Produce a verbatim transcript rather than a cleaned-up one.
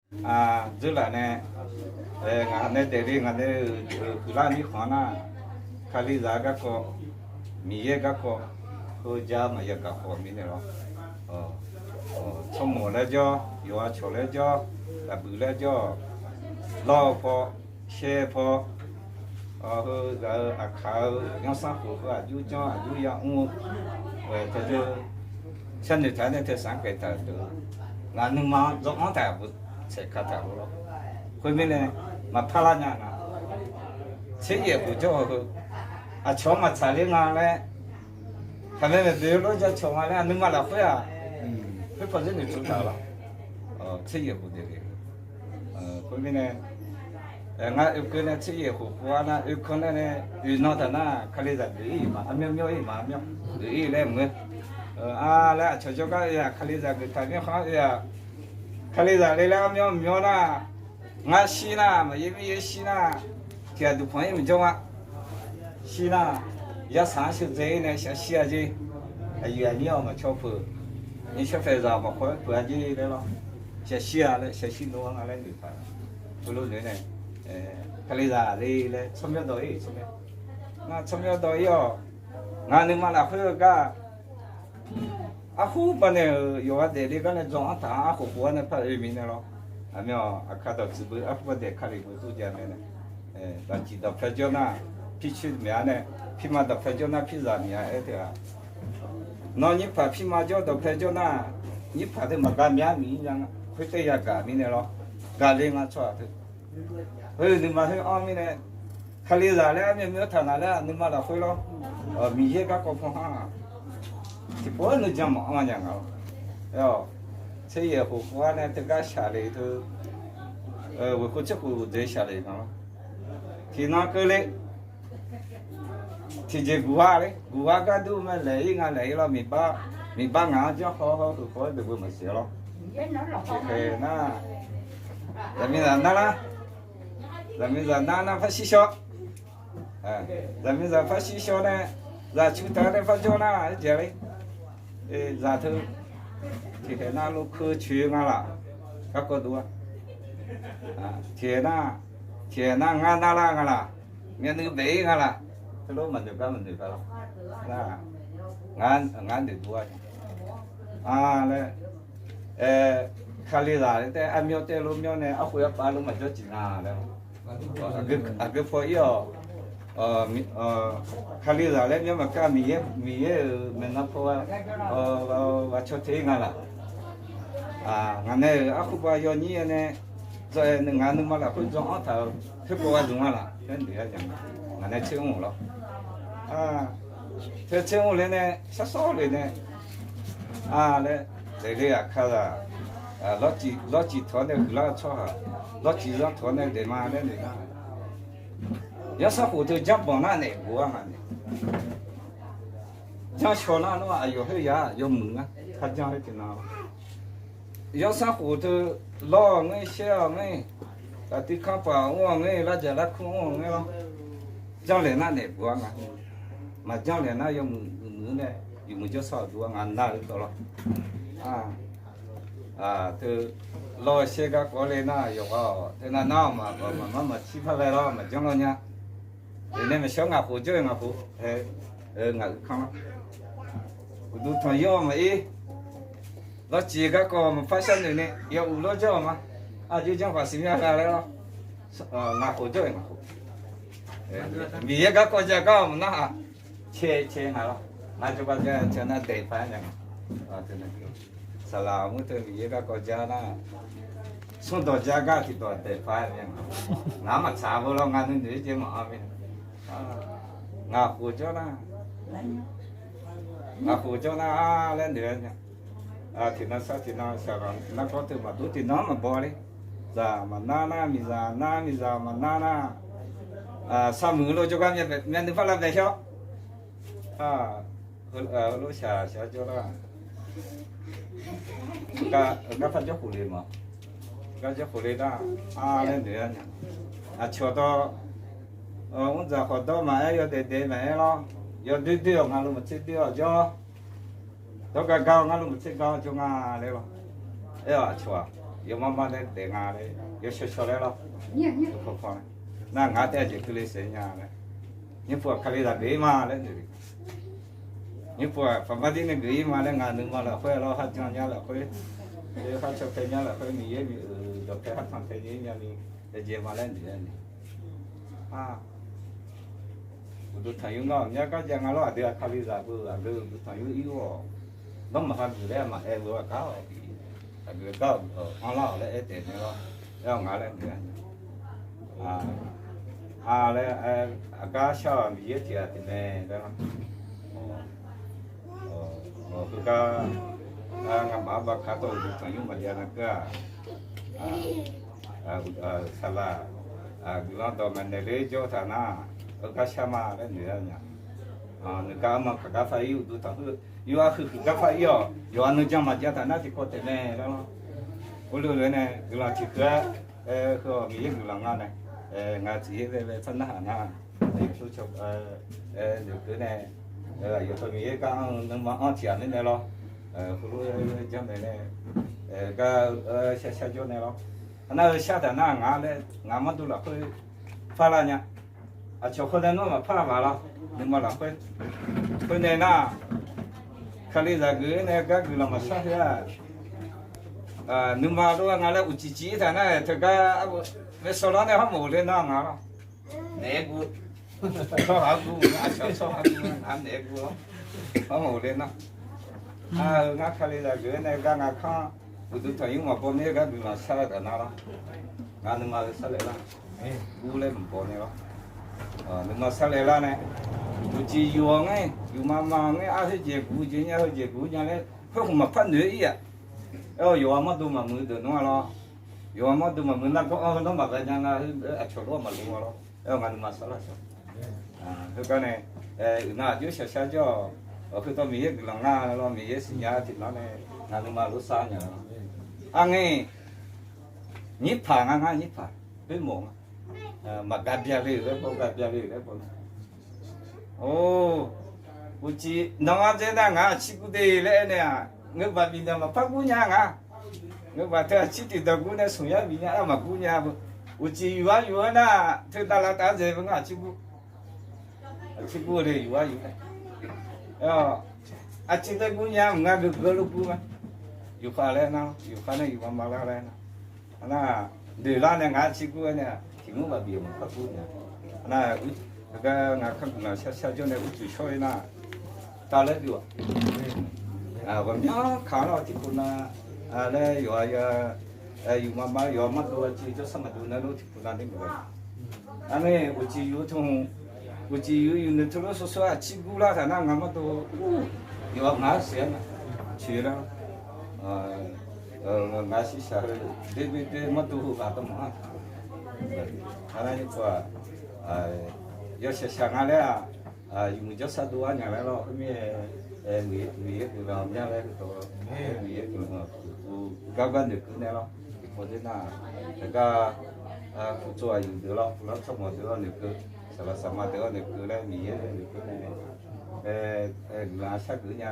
Dzeurlaf nae, ngaq nae daefle ngaq nae-euq huiqlar mirkhanq nar, Kalizaq garkawv, Miqyaer garkawv, heuja maqya gaq khawf mirnae lawr. Tsawrmawq laer jawr, yawqha cawq laer jawr, aqbuiq laer jawr, lawr-eu paw, shaer-eu paw, heuzaq-eu aqkaq-eu yanrsanrkhof heu aqjur janr aqjur ya mr-eu, teu sharnoeq taq nae teu saq-anr khaeq taq-euq deuq, ngaq nuima-anr dzawr-anr taq-euq tsaeq ka taq-euq lawr. Khoermirnae, maqpar lar nya nga. Tser yaef khof jawr-eu heu, aqcawq-anr maqtsaq ler nga laer, khaqmae maeqboeq-eu lof jacawq nga laer aqnuima lafkhoer-aq, khoer paw zeur noeqtmq taq-euq lawr. Tser yaef khof daefle. Khoermirnae, ngar oekeuv nae tser yaef khof khof-ar nar oekeuv nar nae, oeq nan taq nar Kalizaq geuf-ir-euq ma, armyanr myanr-ir-euq ma, armyanr geuf-ir laer mq-eu. A laer aqcawq jawrgar oe-aq, Kalizaq geuf taq mirkhanq-anr oe-aq, Kalizaq le laer armyanr myanr nar, ngar shir nar, maqyaer mir yaer shir nar, tiq ghaq duqpanq-ir maqjawr nga. Shir nar, yarsaq-anr sheu dzae-ir nae shaq shir-a jer. Aqyuif aqnyir-awq maqcaw peuq, nymrshawr paeqzaq maqkawr-aer peuq-a jer laer lawr. Shaq shir-a laer shaq shir nov-anr nga laer noeqtaq. Heulof noeq nae, Kalizaq le laer tsawrmyanr dawq-ir tsawrmyanr. Nar tsawrmyanr dawq-ir-awq. Ngaq nuima lafkhoer-eu gar, arhu banaeq-euq yawqha daefle gar nae dzawr-anr taq-anr arkhof khof-ar nae par oe mirnae lawr. Aqmyan aqkar dawq tsuif beu arhu banaeq Kali beu tov jav mae nae, daqciq dawqpae jawr nar, pircoer maeq-ar nae, pirma dawqpae jawr nar pirzaq miq-a aer teu-aq, nawr nyirpaq pirma jawr dawqpae jawr nar, nyirpaq teu maqgaq mya miq-ir nya nga. Khoertav yagaq mirnae lawr, gaqle nga tsawrhaq teu. Heu nuima khoer-anr mirnae, Kalizaq laer armyanr myanr taq ngaq laer aqnuima lafkhoer lawr. Miqyaer garkawv panhar-aq, tiqpov-aer nuijan maqanr nya nga lawr. Aer-awq, tser yaef khof khof-ar nae teugar shaqle teu, ghoeqkhof tserkhof dzae shaqle nga lawr. Tiqnan keuvle, tiqjeq guqghaq le, guqghaq gar dur mae laeq-ir nga laeq-ir lawr, miqbar ngaq-anr janr haw haw-eu khawf-aer deuq beu maqsiq lawr. Tiqkhaeq nar, zaqmiqzaq nar lar, zaqmiqzaq nar nar par shir shawr. Zaqmiqzaq par shir shawr nae, zaq cu taq-aer nae par jawr nar-aq, jeq le. Zaq teu tiqkhaeq nar lov keuv coeq nga laf, garkawv dov-a. Tiqkhaeq nar, tiqkhaeq nar ngar nar lar nga laf, myavnuiv baef-ir nga laf, teulof maqnoeq gar maqnoeq gar lawr. Ngar noeq dov-a laer, Kalizaq taef armyanr taef lof myanr nae arkhof yarpav lof maqjawr jeq nga laer, aqgeu paw-ir-awq. Kalizaq laer myanr maqkar, Miqyaer, Miqyaer-euq maeqnan paw ghaq caw te-ir nga laf. Ngaq nae-euq arkhof pav yawnyir ya nae, ngaq nuima lafkhoer dzawr-anr taq-euq khoerpaw ghaq zmq nga laf laer noeq-a nya. Ngaq nae tser mr-euq lawr. Teu tser mr le nae shar sawr le nae, a laer daefle-aq Kalizaq, lawrcif tawq-awr nae huiqlar-eu tsawrhaq, lawrcif zanr tawq-awr nae daef ma laer noeq nar, yanrsanr khof teu janrbanq nar naef bof-ar nga nae, janr shaw nar nawr aqyawf khoer ya yawmuiq ngar kar janr-aer tiqnan. Yanrsanr khof teu lawr-awq ngaer, shaer-awq ngaer, taftiv kanr paq mr-awq ngaer, larjaq larkur mr-awq ngaer lawr, janrlaeq nar naef bof-ar nga. Maqjanr laeq nar yawmuiq muiq-eu nae, yawmuiq jawrsar-awq dur-ar nga nar-eu dawq lawr. Teu lawr shaer garkawv le nar yawqghaq-awq teu nar nar-awq maqbawq maqmar maqcir par ghae lawr maqjanr lawr nya. Oeq nae maqshawr ngaq khof jawr-eu ngaq khof, ngaq uiq kanr lawr. Uqduq tanqyawr maqir, lawrcif garkawv maqpar sharnoeq nae yawuiq lawr jawr-awq ma. Aqjox janr paq siqmya gha laer lawr. Ngaq khof jawr-eu ngaq khof, Miqyaer garkawv ja gar-awq maqnar-aq, cae cae ngaq lawr. Ngar jawrgar ja cae nar daef paq-aer nya. Saqlaq mur teu Miqyaer garkawv ja nar, smrdawq ja gar tiqdawq daef paq-aer nya. Ngaq-anr maqtsaq beu lawr ngar nuinoeq-aer jaev maqanr mir. Ngaq khof jawr nar, ngaq khof jawr nar-a laer noeq-aer nya. Tiqnan sar tiqnan saqlaq nargawr teu maqdur tiqnan-anr maqbaw le. Zaq maqnar nar miqzaq nar, miqzaq maqnar nar, sarmuiq lof jawrgar myavnuiv par lavbae shawr. Heulof shaq shaq jawr nar, gar par jawr khof le ma. Gar jawr khof le nar, a laer noeq-aer nya. Aqcawq dawq, mrdzaq khawf dawr maqaer, yawdaef daef maqaer lawr, yawdoer doer-awq nga lof maqtser doer-awq jawr. Dawr gar gar-awr ngar lof maqtser gar-awr jawr nga laer lawr. Aer-awq aqcawq-aq, yawmar mar laer daef nga laer yawshawr shawr laer lawr. Nar ngaq taef-aer jeq keuvle saef nya laer, nymr puq-aq Kalizaq geuf-ir ma laer noeq le. Nymr puq-aq paqbar dir nae geuf-ir ma laer ngaq nuima lafkhoer lawr, kharjan nya lafkhoer, kharcaw pae nya lafkhoer, Miqyaer mi-euq dawqpae khartanq pae nya-ir nya ni, daef jeq ma laer noeq-aer ni. Uqduq tanqnymr ngar-awq, myar gar jav nga lawr, aqdui-aq Kalizaq beu aqdui uqduq tanqnymr ir-awq. Nawr maqha geuf laer maqaer-eu-aq gar-awq, aqdui gar-awq, anrlar-awq laer aer taef nae lawr, aer-awq nga laer noeq-aer ni. A laer, aqgar shar-awq Miqyaer tiq ghaq taef mae laer lawr. Heugar ngamaf-anr baka tawv uqduq tanqnymr maqjav nar keuv-aq, saqlaq guiqlanq dawq ngaqnaeq ler jawr taq nar, heugar shar ma laer noeq-aer nya. Noeq gar arma kaq gar far ir uqduq tanqnymr, yawqha huiq huiq gar far ir-awq, yawqha nuijan maqjav taq nar tiqkawv taef mae laer lawr. Khoerlof-aer nae guiqlanq tiq keuv-aer, heu-awq Miqyaer guiqlanq nga nae, ngaq tiq yaer laer laer par narhaq nar, noeqkeuv nae, aqyawf tawv Miqyaer gar anr-eu nuima anr tiq ghaq nae nae lawr. Heulof-aer janrnaeq nae, gar shar shar jawr nae lawr. Aqnar-eu shar taq nar ngaq laer ngaq mardov lafkhoer par lar nya. Aqcawq khawf nae nawr maqpar ghaq lawr, nuima lafkhoer. Khoernae nar, Kalizaq geuf-aer nae gar guiqlanq maqshar khoer-aq, nuima lof-aer nga laer uqcif cif-ir taq nar-aq, teugar arbo maeqshawq lawr nae hawrmawf-euq ler nar nga lawr. Naeq-aer guv, tsawrhaq-aer guv, aqcawq tsawrhaq-aer guv, naeq-aer guv lawr, hawrmawf-euq ler nar. Nar-eu ngar Kalizaq geuf-aer nae gar nga kanr, uqduq tanqnymr maqbaw mir-aer gar guiqlanq shar-eu taq nar lawr. Ngaq nuima-eu sarlaeq lar, guv laer maqbaw nae lawr. Nuima sarlaeq lar nae, uqcif yuf-awq ngaer, yufma ma ngaer, arheu jeq guv jeq nya, heu jeq guv nya laer khoerkhmq maqpar noeq-ir-aq. Aer-awq yawqha mardov maqmuiq deuq nar lawr. Yawqha mardov maqmuiq nargawr anr heu nawr maqghae nya nga, aqcawq lof-aer maqloq nga lawr. Aer-awq ngaq nuima sarlar shar. Heugar nae, uiqnan aqjox shaqshar jawr-awq, heutawv Miqyaer guiqlanq ngar lawr, Miqyaer siqnya tiqnan nae ngaq nuima lof sar nya lawr. Arngae, nyirpaq nga ngar nyirpaq, khoermawf nga. Maqga bya le-euq laer baw, ga bya le-euq laer baw nar. Or, uqcif nawq-anr dzae nar ngaq aqcir guv de laer aer nae-aq, ngeur baq bifnaeq maqpar guv nya nga. Ngeur baq teu aqcir tiqdawq guv nae smq yar bif nya-ar maqguv nya beu. Uqcif yuf-ar yuf-aer nar, teu davlav taf-aer dzae beu ngar aqcir guv. Aqcir guv le yuf-ar yuf-aer. Aqcir tae guv nya maqnga geuf geuf lof guv ma. Yufkhav laer nar, yufkhav nae yufma ma lar laer nar. Nar, noeq lar nae ngaq aqcir guv-aer nae, tiq mur baq bif-euq maqpar guv nya. Nar, heugar ngaq kanr guiqlanq shar shar jawr nae uqcif shawr-ir nar, tavlaer byov-aq. Ghawqmyanr kaq-anr lawr tiqpov na laer yawqha ya, yufma ma yawqha mardov-a civ jawrsar maqdov nar lor tiqpov na ler maqghae. Arnae uqcif yuf teu, uqcif yuf yuf noeq teu lor sawr sawr aqcir guv lar taq nar ngaq mardov, yawqha ngaq-anr siq-aer nar, coeq lar. Ngaq shiqshaq heu, dede mardov heu ghaq dawrmawf-anr taq. Arnae pov-aq, yawshaq shaq nga laer-aq, yawmuiq jawrsar dov-ar nya laer lawr, khoermir-aer, Miqyaer guiqlanq myanr laer heudawq, Miqyaer guiqlanq, gar gar noeqkeuv nae lawr, tiqpov dzer nar, aqgar, puqtsov aqyuif deuq lawr, puqlanr tsawrmawq deuq lawr noeqkeuv, saqlaq saqma deuq lawr noeqkeuv laer Miqyaer noeqkeuv nae, guiqlanq shar geuf nya.